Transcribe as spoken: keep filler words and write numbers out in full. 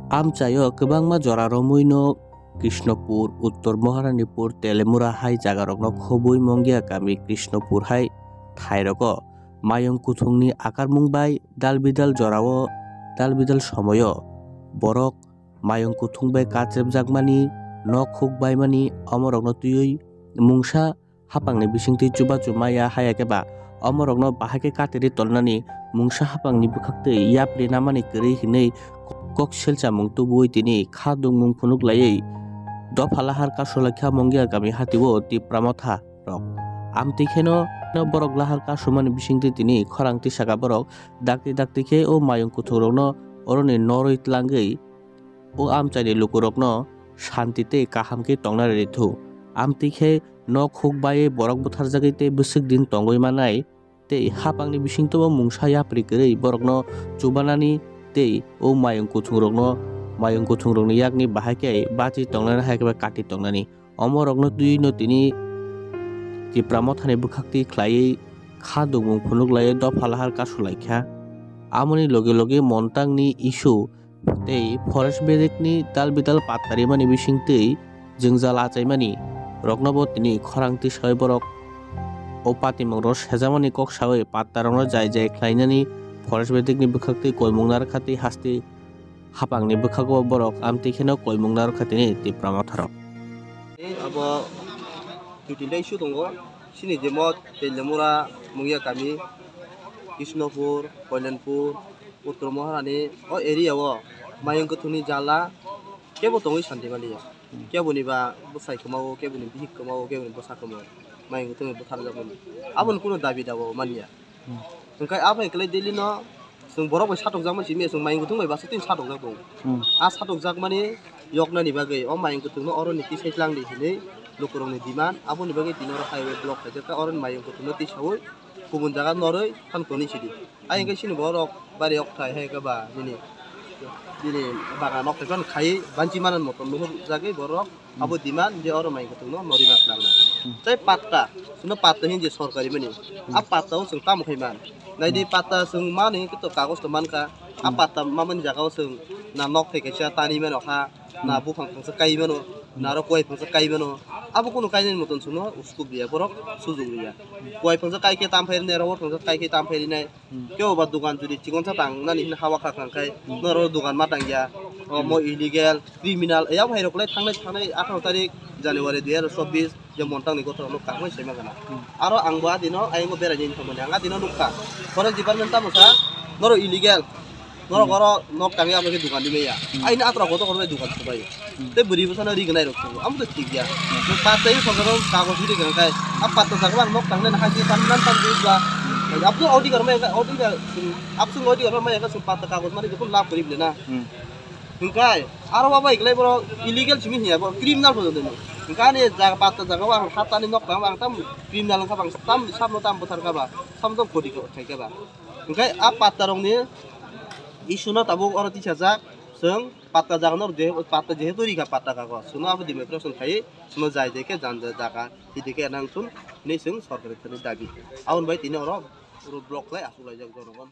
Amchaio kwbangma jora romwi no Krishnapur, Uttor Maharanipur, Telemura hai jagarokno khobwi Mongia kami Krishnapur hai thairogo mayung kuthungni akarmung bai dal bidal jorao, dal bidal somoio borok mayung kuthung bai kachepjakmani, nok huk baimani, omorokno twiwi mungsa hapangni bisingtwi chubachu maya, haya khe ba omorokno bahai khe katirwi tolnani, mungsa hapangni bwkhaktwi yapri namani kwrwi hinwi kok selchamung tubuwi tini kha dungmung phunuk laiwi dopha lahar kasu laikha Mongia kami hatio Tipra Motha rok. Amtwi kheno borok lahar kasumani bisingtwi tini khorang tisaka borok dakti dakti khe o mayung kuthungrokno oroni norwi tlangwi o amchaini lukurokno shanti tei kaham khe tongna rwdi thu. Amtwi khe nok huk baiwi borok butharjagwi tei bwswk din tongwi manai tei hapangni bisingtwibo mungsa yapri kwrwi borokno chubanani tei o mayung kuthungrokno, mayung kuthungrokni yakni bahai khe bachi tongnani hai khe ba kati tongnani. Omorokno twiwi no tini Tipra Mothani bwkhaktwi khlaiwi kha dungmung phunuk laiwi dopha lahar kasu laikha. Amoni loge loge Montangni issue tei Forest Bedekni tal bidal patta rimani bisingtwi jwngjal achaimani roknobo tini khorang tisai borok o patimungrok sejakmani kok sawi pattarokno jai jai khlainani Forest Bedekni bwkhaktwi koimung narwkha tei haste hapangni bwkhago borok amtwi kheno koimung narwkha tini Tipra Motharok. Abo duitinta issue tongo. Chini jemon Telemura, Mungia kami, Krishnapur, Koilanpur, Uttor Maharani, o area o mayung kuthungni jala kebo tongwi santi maliya. Keboni ba bwsai kwmao, keboni bihik kwmao, keboni bwsa kwmao, mayung kuthungni butharjakmani. Aboni kunu dabi dabo manya. Hmm. Hwnkhe abo hai kwlai daily no chwng borok bai satokjakma simi, chwng mayung kuthung bai basa twi satokjak tongo. Hmm. A satokjakmani yoknani bagwi o mayung kuthungno oroni tisai tlang di hinwi lukurokni demand, aboni bagwi tini oro highway block khaijak kha, oroni mayung kuthungno tisaui kubun jaga norwi thang toni sidi. Ai hwnkhe chini borok bari okthai hai khe ba nini, nini bagan okthai phano khai banchi manan motom nuhur jagwi borok. Abo demand je oro mai kutung no nori ma tlang na. Hmm. Tei patta, suno patta hin je sorkari mani. A patta o chwng tamo khai man. Nai di patta chwng mani kito kagos to man kha. A patta ma mani jaga o chwng na nok thai kaisa tani mano ha, na buphang phangsa kai mano, na aro kuai phangsa kai mano. Abo kunu kainani motom chwngno uskup riya, borok sujung riya. Kuai phangsa kai khe tam phai rinai, aro phangsa kai khe tam phai rinai. Hmm. Kebo ba dogan jodi chikonsa tangnani hwnwi hawa kha kha khai, hmm, norok dogan ma tangya. O, hmm, mo illegal, criminal, ya bhai rok lai thangnai thangnai atharo tarik January dui hazar chobbish je Montangni gotha rok kahmai sema gana. Hmm. Aro ang bo adino ayang bo berai ni thangmani, ang adino nukha. Forest department tamo sa, norok illegal, norok, hmm, oro nok tangya abo khe dogan di maya. Hmm. Aini atharo kotor kotor bai dogan subai. Hmm. Tei bwrwi bwsano ri gwnai rok tongo, amo to thik ya. Hmm. Nwng patta ri songkar rok kagoj ri gwnang khai, a patta jaga o ang nok tangnai na hai khe tan nan tan di ba. Abdul audio gar mai, audio gar, absung audio gar mai ka sung patta kagoj mani ko lab kori bile na. Hmm. Hwnkhe aro ba bai glai borok illegal simi hiya, borok criminal bo jotoni. Hwnkhe ani jaga patta jaga o ang hat tani nok tang ang tam criminal wngkha bang tam samno tam bwthar kha ba, samno tam khoti khai kha ba. Hwnkhe a patta rokni issue no tabuk oro tisajak, chwng patta jaga no je, patta jehetu rikha patta kagoj, chwngno abo demonstration khai, chwngno jai de khe jan jai jaga, twi de khe nang chwng hinwi chwng sorkari thani dabi. Aboni bai tini oro road block khlai achuk laijak jonogon.